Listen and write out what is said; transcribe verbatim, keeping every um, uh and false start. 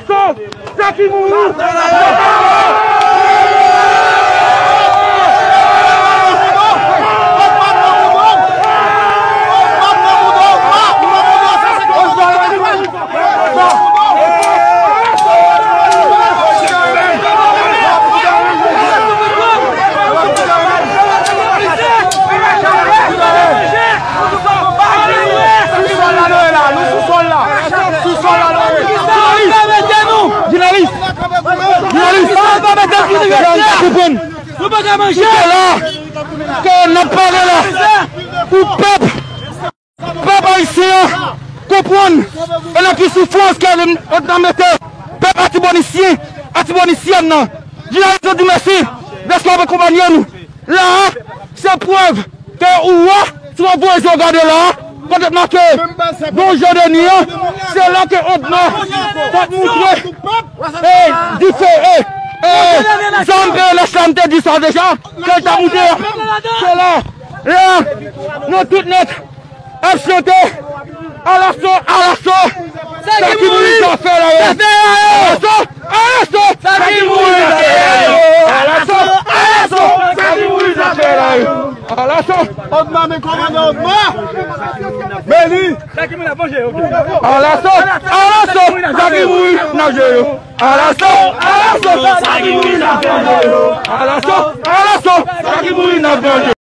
Sa ki mouri. Sou sòl la nou ye la, nou sou sòl la. Sou sòl la nou ye. Jounalis, jounalis, jounalis, nou pa ka mete nou. Sa nou pa konprann. Nou pa ka manje. Kite la, ke n ap pale la pou pèp, pèp ayisyen an konprann e nan ki soufrans ke n ap mete pèp atibonisyen, atibonisyèn nan. Jounalis, nou di mèsi dèske w ap akonpanye nou. La a, se prèv ke ou wè, si w ap voye je w gade la a, kote t make Don Jean Denis an, se la ke Odma t ap moutre e dife e, e zam e lècham te di sa deja, ke l t ap moutre a. Se la, la, nou tout nèt ap chante. Alaso, alaso, sa ki mouri sa fè la yo. Alaso, alaso, sa ki mouri sa fè la yo. Alaso, alaso, sa ki mouri sa fè la yo. Alaso. Odma, men kòmandan Odma. Beni. Alaso, alaso, sa ki mouri nan je yo. Alaso, alaso, sa ki mouri nan je yo. Alaso, alaso, sa ki mouri nan je yo.